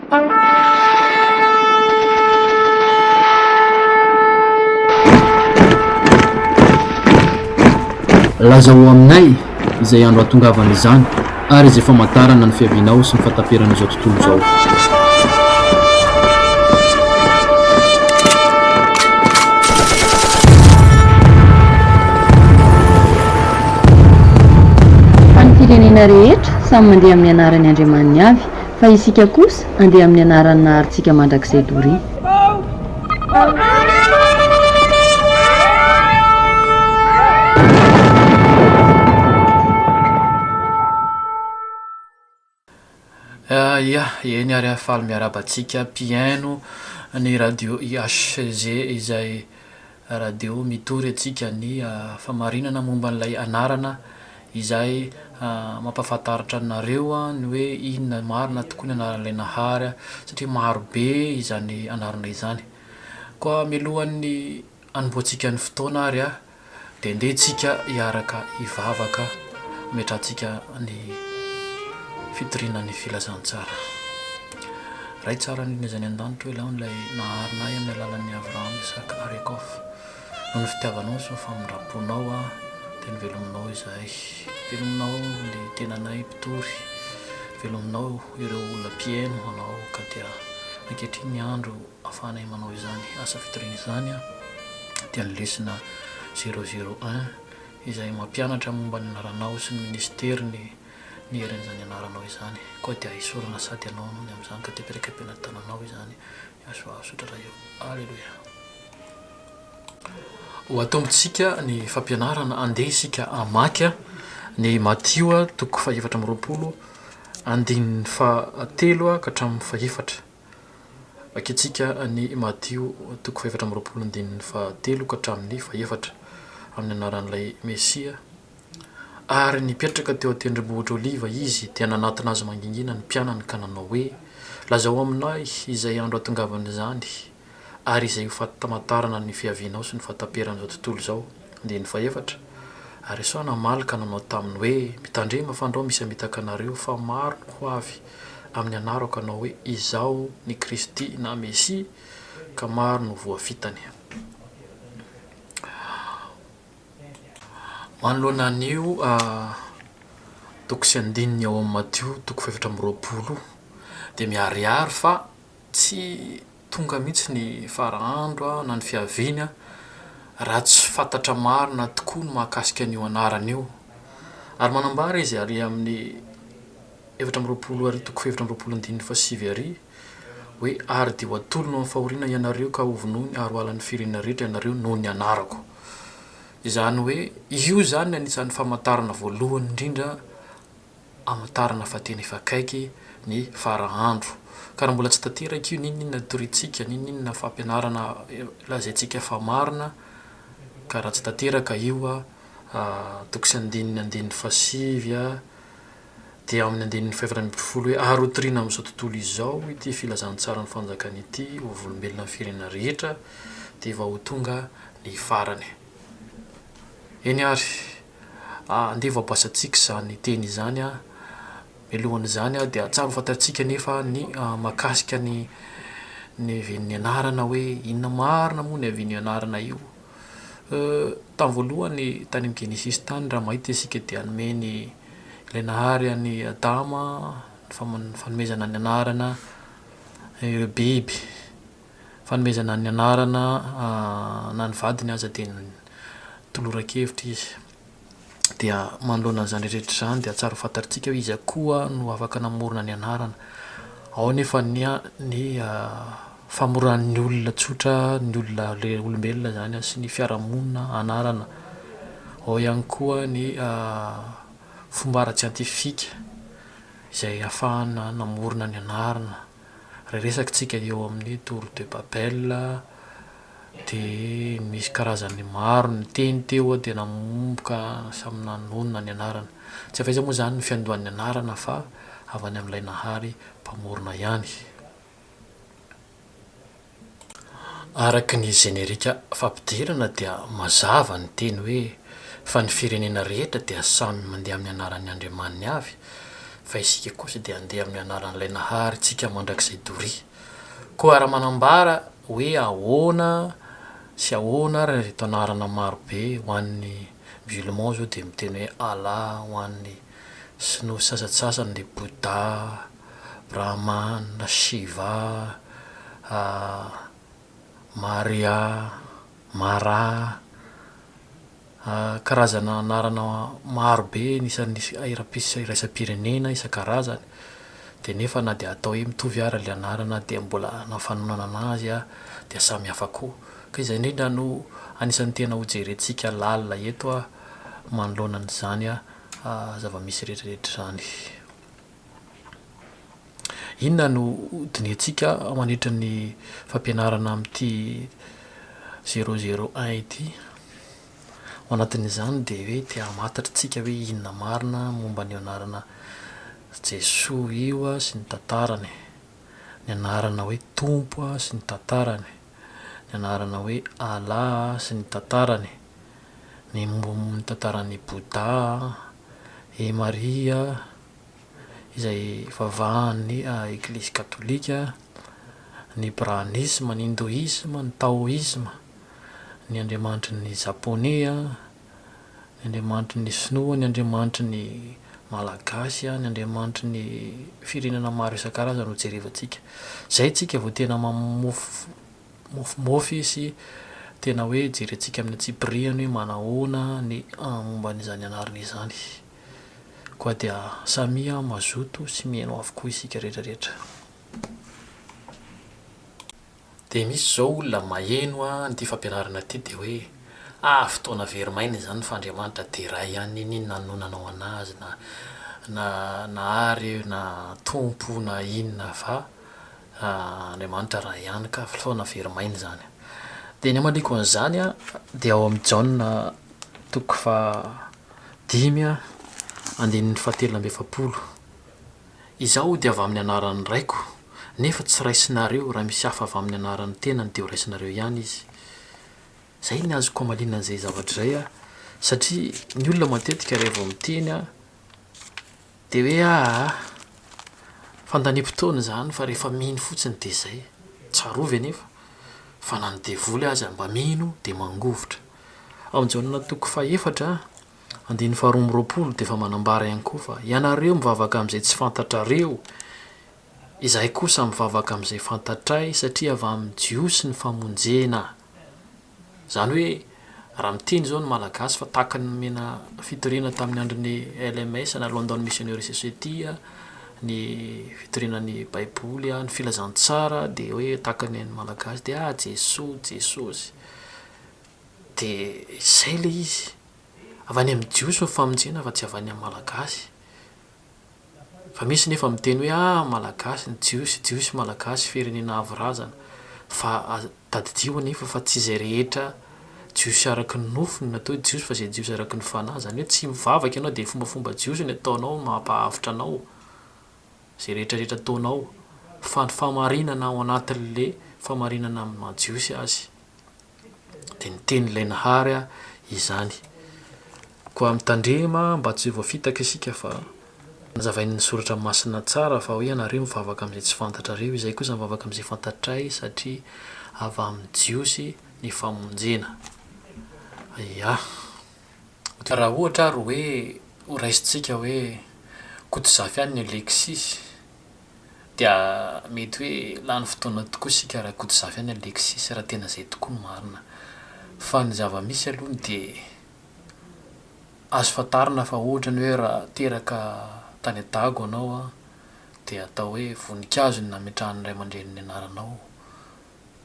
Lazao aminay izay andro hahatongavan' izany ary izay famantarana ny fiavianao sy ny fahataperan' izao tontolo izao. Fa ny firenena rehetra samy mandeha amin'ny anaran'ny andriamaniny avy, fa isika kosa handeha amin'ny anaran'ny Naharintsika mandrakizay doria. Ia, eny ary aho faly miarahaba antsika mpihaino ny radio IHG izay radio mitory antsika ny famarinana momba an'ilay anarana izay mampahafantaratra anareo ny hoe inona marina tokoa ny anaran'ilay Nahary satria maro be izany anarana izany. Koa mialohan'ny hanombohantsika ny fotoana ary dia ndeha tsika hiaraka hivavaka hametrahantsika ny fitoriana ny filazantsara. Ray tsara indrindra izay any an-danitra o, Ianao ilay naharina ahy amin'ny alalan'i Avraham, Isaka ary Jakoba. Noho ny fitiavanao sy ny famindram-ponao dia novelominao izahay. Velominao ny tenanay mpitory, velominao ireo olona mpihaino anao ka dia ankehitriny ny andro ahafahanay manao izany asa fitoriana izany dia ny lesona zéro zéro un izay mampianatra momba ny anaranao sy ny minisiteriny ny herin'izany anaranao izany. Koa dia isaorana sady ianao noho ny amin'izany ka dia apetraka am-pelatananao izany. Yahshua Misaotra Ray o. Aleloia. Ho atombontsika ny fampianarana, andeha isika hamaky ny Matio toko fahefatra amby 20 andininy fahatelo ka hatramin'ny fahefatra. Vakintsika ny Matio toko fahefatra amby 20 andininy fahatelo ka hatramin'ny fahefatra amin'ny anaran'ilay Mesia. Ary nipetraka teo an-tendrombohitra Oliva izy, dia nanatona azy mangingina ny mpianany ka nanao hoe, Lazao aminay izay andro hahatongavan'izany, ary izay ho famantarana ny fiavianao sy ny fahataperan'izao tontolo izao. Andininy fahefatra. Ary Esao namaly ka nanao taminy hoe, Mitandrema fandrao misy hamitaka anareo, fa maro no ho avy amin'ny anarako hanao hoe, Izaho ny Kristy na Mesia, ka maro no voafitany. Manoloana an'io toko sy andininy ao amin'ny Matio toko fahefatra amby 20 dia miharihary fa tsy tonga mihitsy ny fara andro na ny fiaviany raha tsy fantatra marina tokoa ny mahakasika an'io anarana io. Ary manambara izy ary amin'ny 24 ary toko fahefatra amby 20 andininy fahasivy ary hoe ary dia ho atolony ho amin'ny fahoriana ianareo ka hovonoiny ary ho halan'ny firenena rehetra ianareo noho ny anarako. Izany hoe io izany no anisan'ny famantarana voalohany indrindra hamantarana fa tena efa akaiky ny fara andro. Ka raha mbola tsy tanteraka io, n'inon'inona toriantsika, n'inon'inona fampianarana lazaintsika fa marina, ka raha tsy tanteraka io, toko sy andininy andininy fahasivy dia amin'ny andininy fahefatra ambinifolo hoe ary hotorina amin'izao tontolo izao ity filazantsaran'ny fanjakana ity ho vavolombelona ny firenena rehetra dia vao ho tonga ny farany. Eny ary, andeha voabasantsika izany teny izany an, mialohan'izany dia tsara ho fantatsika anefa ny mahakasika ny niavian'ny anarana hoe inona marina moa niavian'io anarana io. Tamin'ny voalohany tany amin'ny Genesisy tany raha mahita isika dia nomeny ilay nahary an'i Adama ny fanomezana ny anarana ireo biby, fanomezana ny anarana na ny vadiny aza dia notoloran-kevitra izy. Dia manoloana an'izany rehetra izany dia tsara ho fantatritsika hoe iza koa no afaka namorona ny anarana. Ao anefa ny ny famoronan'ny olona tsotra, ny olona le olombelona izany sy ny fiarahamonina anarana. Ao ihany koa ny fomba ara-tsiantifika izay ahafahana namorona ny anarana. Raha hiresaka isika eo amin'ny tour de Babel dia misy karazany maro ny teny teo dia nanomboka samy nanonona ny anarana. Tsy avy aiza moa izany ny fiandohan'ny anarana fa avy any amin'ilay Nahary mpamorona ihany. Araka ny zenerika fampidirana dia mazava ny teny hoe fa ny firenena rehetra dia samy mandeha amin'ny anaran'ny andriamaniny avy. Fa isika kosa dia handeha amin'ny anaran'ilay Nahary antsika mandrakizay doria. Koa raha manambara hoe ahoana sy ahoana ary ireto anarana maro be, ho an'ny musulman izao dia miteny hoe Allah, ho an'ny sinoa sasantsasany dia Bouddha, Brahman, Shiva, Maria, Mara, karazana anarana maro be anisan'ny iraisam-pirenena isan-karazany, dia nefa na dia atao hoe mitovy ara ilay anarana dia mbola na fanononana anazy dia samy hafa koa. Ka izay indrindra no anisan'ny tena hojerentsika lalina eto manoloana an'izany zava-misy rehetrarehetra izany. Inona no hodinihantsika mandritra ny fampianarana amin'ity zéro zéro un ity? Ao anatin'izany dia hoe te hamantatra isika hoe inona marina momba an'io anarana Jesoa io sy ny tantarany, ny anarana hoe Tompo sy ny tantarany, ny anarana hoe Allah sy ny tantarany, ny momba ny tantaran'i Bouddha, i Maria, izay ivavahan'ny Eglizy Katolika, ny Brahmanisma, ny Hindoisma, ny Taoisma, ny andriamanitry ny Japoney, ny andriamanitry ny Sinoa, ny andriamanitry ny Malagasy, ny andriamanitry ny firenena maro isan-karazany no jerevantsika. Izay tsika vao tena mamofo mofomofy sy tena hoe jerentsika amin'ny antsipiriany hoe manahoana ny momba an'izany anarana izany. Koa dia samia mazoto sy mihaino avokoa isika rehetra rehetra. Dia misy izao olona maheno an'ity fampianarana ity dia hoe, ah fotoana very maina izany fa Andriamanitra dia Ray ihany n'inon'inona anononanao an'Azy na na Nahary io na Tompo na inona fa Andriamanitra Ray ihany ka fotoana very maina izany. Dia ny hamaliako an'izany dia ao amin'i Jaona toko faha dimy andininy fahatelo amby efapolo. Izaho dia avy amin'ny anaran'ny Raiko, nefa tsy raisinareo, raha misy hafa avy amin'ny anaran'ny tenany dia ho raisinareo ihany izy. Izay ny azoko hamaliana an'izay zavatra izay satria ny olona matetika raha vao miteny dia hoe aa fandaniam-potoana izany fa rehefa mino fotsiny dia izay. Tsarovy anefa fa na ny devoly aza mba mino dia mangovitra. Ao amin'ny Jaona toko fahefatra andininy faharoa amby roapolo dia efa manambara ihany koa fa ianareo mivavaka amin'izay tsy fantatrareo, izahay kosa mivavaka amin'izay fantatray satria avy amin'ny Jiosy ny famonjena. Izany hoe raha miteny izao ny Malagasy fa tahaka ny nomena fitoriana tamin'ny andron'ny LMS na London Missionary Society ny fitoriana ny Baiboly, ny filazantsara dia hoe tahaka ny an'ny Malagasy dia ah Jesoa, Jesosy. Dia izay ilay izy. Avy any amin'ny Jiosy ny famonjena fa tsy avy any amin'ny Malagasy. Fa misy nefa miteny hoe ah Malagasy, ny Jiosy, Jiosy Malagasy firenena avo razana. Fa tadidio anefa fa tsy izay rehetra Jiosy araka ny nofo no natao hoe Jiosy fa izay Jiosy araka ny fanahy. Izany hoe tsy mivavaka ianao dia fombafomba Jiosy ny ataonao no mampahavitra anao. Izay rehetra rehetra ataonao. Fa ny fahamarinana ao anatin'ilay fahamarinana amin'ny maha Jiosy azy. Dia ny tenin'ilay Nahary izany. Koa mitandrema mba tsy ho voafitaka isika fa nazavain'ny soratra masina tsara fa hoe ianareo mivavaka amin'izay tsy fantatrareo, izahay kosa mivavaka amin'izay fantatray satria avy amin'ny Jiosy ny famonjena. Ya. Raha ohatra ary hoe ho raisintsika hoe Kotozafy ihany ny Alexis Dia mety hoe lany fotoana tokoa isika raha Kotozafy ihany Alexis raha tena izay tokoa no marina. Fa ny zava-misy aloha dia azo fantarina fa ohatra ny hoe raha teraka tany Dago ianao an, dia atao hoe voninkazo no nametrahan'ny ray aman-dreny ny anaranao.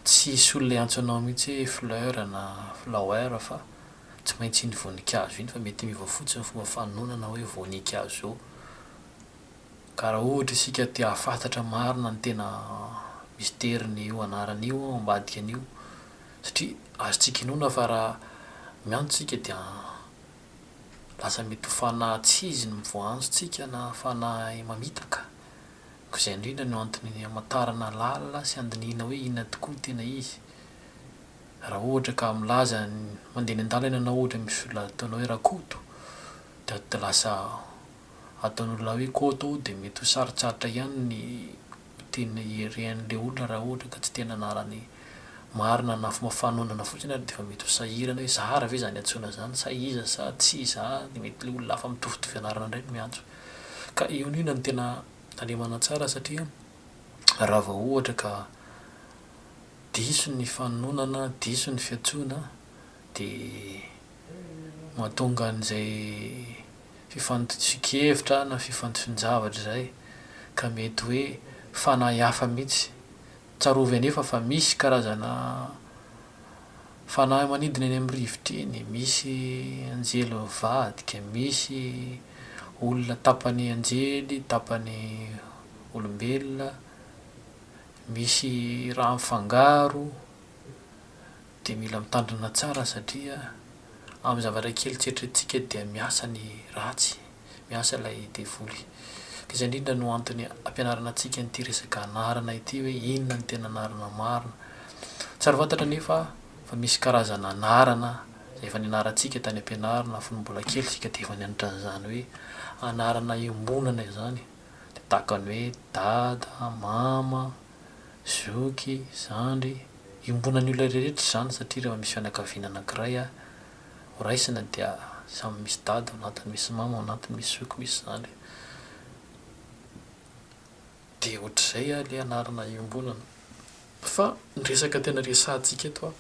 Tsy hisy olona hiantso anao mihitsy hoe fleur na flower fa tsy maintsy iny voninkazo iny fa mety miova fotsiny ny fomba fanononana hoe voninkazo. Ka raha ohatra isika te hahafantatra marina ny tena misterin'io anarana io ao ambadika an'io, satria azontsika inoana fa raha miantso isika dia lasa mety ho fanahy tsy izy no voaantsontsika na fanahy mamitaka, koa izay indrindra no antony hamantarana lalina sy handinihina hoe inona tokoa no tena izy. Raha ohatra ka milaza mandeha eny an-dalana ianao ohatra misy olona ataonao hoe Rakoto dia lasa. ataon'olona hoe Koto dia mety ho sarotsarotra ihany ny tena irehan'ilay olona raha ohatra ka tsy tena anarany marina na fomba fanononana fotsiny ary dia efa mety ho sahirana hoe za ary ve izany antsoina izany sa iza sa tsy iza dia mety ilay olona hafa mitovitovy anarana indray no miantso. Ka io indrindra no tena tandremana tsara satria raha vao ohatra ka diso ny fanononana, diso ny fiantsoana dia mahatonga an'izay fifandisoan-kevitra na fifandisoan-javatra izay ka mety hoe fanahy hafa mihitsy. Tsarovy anefa fa misy karazana fanahy manidina eny amin'ny rivotra eny, misy anjely mivadika, misy olona tapany anjely, tapany olombelona, misy raha mifangaro. Dia mila mitandrina tsara satria amin'ny zavatra kely tsy eritreretintsika dia miasa ny ratsy, miasa ilay devoly. Ka izay indrindra no antony ampianarana antsika an'ity resaka anarana ity hoe inona no tena anarana marina. Tsara ho fantatra anefa fa misy karazana anarana izay efa nianarantsika tany am-pianarana fony mbola kely isika dia efa nianatra an'izany hoe anarana iombonana izany, dia tahaka ny hoe dada, mama, zoky, zandry, iombonan'ny olona rehetra izany satria rehefa misy fianakaviana anankiray ho raisina dia samy misy dada ao anatiny, misy mama ao anatiny, misy zoky, misy zandry. Dia ohatr'izay ilay anarana iombonana. Fa ny resaka tena resahantsika eto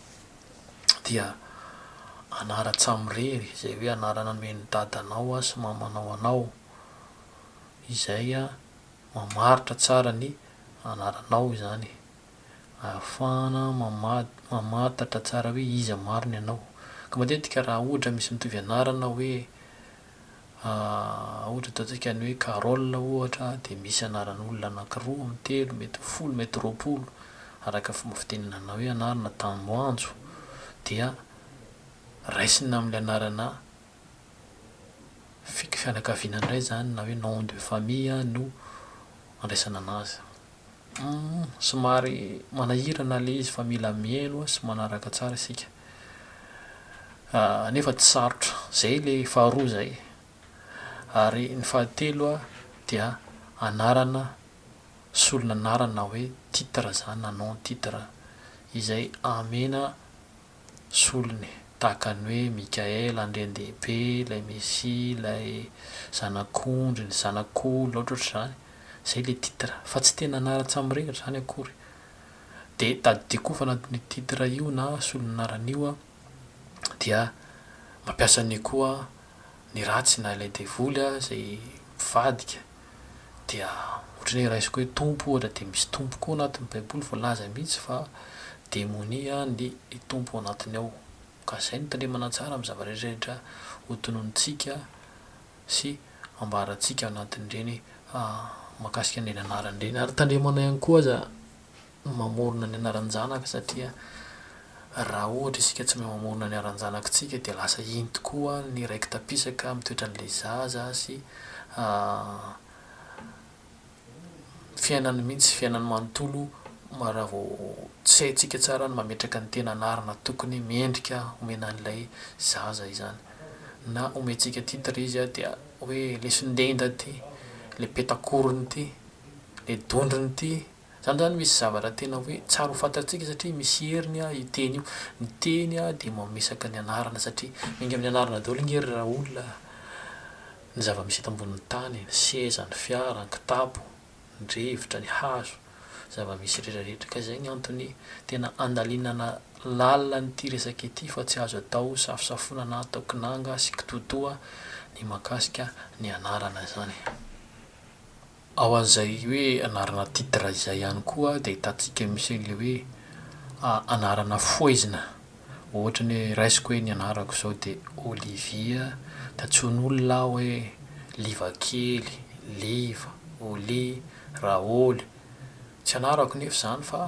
dia anaran-tsamirery, izay hoe anarana nomen'ny dadanao sy mamanao anao, izay mamaritra tsara ny anaranao izany, ahafahana mamantatra tsara hoe iza marina ianao. Ka matetika raha ohatra misy mitovy anarana hoe ohatra ataontsika ny hoe Carole ohatra dia misy anaran'olona anankiroa, telo, mety ho folo, mety 20 araka ny fomba fitenenana hoe anarana Tamboanjo dia raisina amin'ilay anarana fianakaviana indray izany na hoe nom de famille no andraisana anazy. Somary manahirana ilay izy fa mila mihaino sy manaraka tsara isika. Nefa tsy sarotra. Izay ilay faharoa izay. Ary ny fahatelo dia anarana, solon'anarana na hoe titre izany na nom titre izay amena solony, tahaka ny hoe Mikaela, Andriandehibe, ilay Mesia, ilay Zanak'ondry, ny Zanak'olona, ohatrohatr'izany. Izay ilay titre. Fa tsy tena anaran-tsamirery izany akory. Dia tadidio koa fa anatin'io titre io na solon'anarana io dia mampiasa an'io koa ny ratsy na ilay devoly izay mivadika dia ohatran'ny hoe raisiko hoe tompo ohatra dia misy tompo koa anatin'ny baiboly voalaza mihitsy fa demonia ny tompo ao anatiny ao ka izay no tandremana tsara amin'ny zava-drehetra rehetra ho tononintsika sy ambarantsika anatin'ireny mahakasika an'ireny anarana ireny ary tandremana ihany koa aza mamorona ny anaran-janaka satria raha ohatra isika tsy mahay mamorona ny anaran-janakitsika dia lasa iny tokoa ny raiki-tapisaka amin'ny toetran'ilay zaza sy fiainany mihitsy, fiainany manontolo raha vao tsy haintsika tsara ny mametraka ny tena anarana tokony mendrika homena an'ilay zaza izany. Na omentsika titre izy dia hoe le sondenda ity, le petakorona ity, le dondrona ity. Izany zany misy zavatra tena hoe tsara ho fantatsika satria misy heriny io teny io. Ny teny dia mamesaka ny anarana satria miainga amin'ny anarana daholo ange ry raolona ny zava-misy eto ambonin'ny tany, ny seza, ny fiara, ny kitapo, ny rivotra, ny hazo, zava-misy rehetra rehetra. Ka izay ny antony tena andalinana lalina an'ity resaka ity fa tsy azo atao safosafoana na atao kinanga sy kitoatoa ny mahakasika ny anarana izany. Ao an'izay hoe anarana titre izay ihany koa dia ahitantsika misy an'ilay hoe anarana fohezina. Ohatra ny hoe raisiko hoe ny anarako izao dia Olivier, dia antsoin'olona aho hoe Liva kely, Liva, Oli, Raholy. Tsy anarako nefa izany fa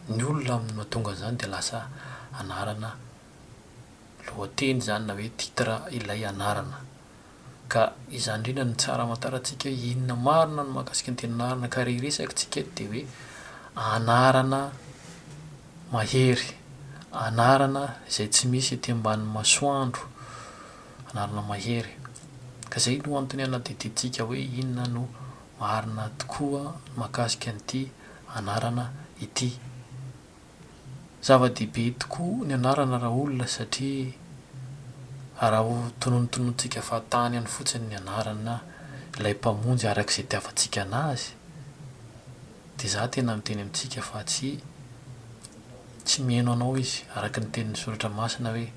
ny olona no mahatonga an'izany dia lasa anarana lohateny izany na hoe titre ilay anarana. Ka izany indrindra no tsara hamantarantsika hoe inona marina no mahakasika ny teny anarana ka raha hiresaka tsika eto dia hoe anarana mahery, anarana izay tsy misy ety ambanin'ny masoandro, anarana mahery. Ka izay no antony hanadidintsika hoe inona no marina tokoa mahakasika an'ity anarana ity. Zava-dehibe tokoa ny anarana raolona satria raha ho tonontonontsika fahatany any fotsiny ny anarana ilay Mpamonjy araka izay itiavantsika anazy dia za tena miteny amintsika fa tsy tsy mihaino anao izy araka ny tenin'ny soratra masina hoe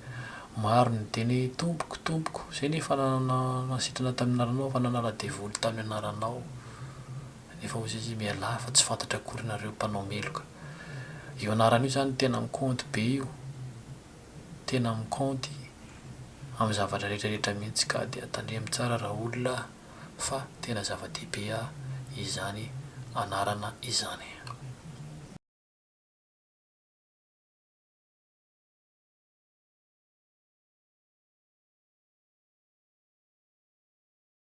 maro ny niteny hoe Tompoko Tompoko izay nefa nanasitrana tamin'ny anaranao fa nanala devoly tamin'ny anaranao. Nefa hoy izy, Mialà fa tsy fantatra akory nareo mpanao meloka. Io anarana io zany tena mikaonty be io, tena mikaonty amin'ny zavatra rehetra rehetra mihitsy ka dia tandremo tsara raolona fa tena zava-dehibe izany anarana izany.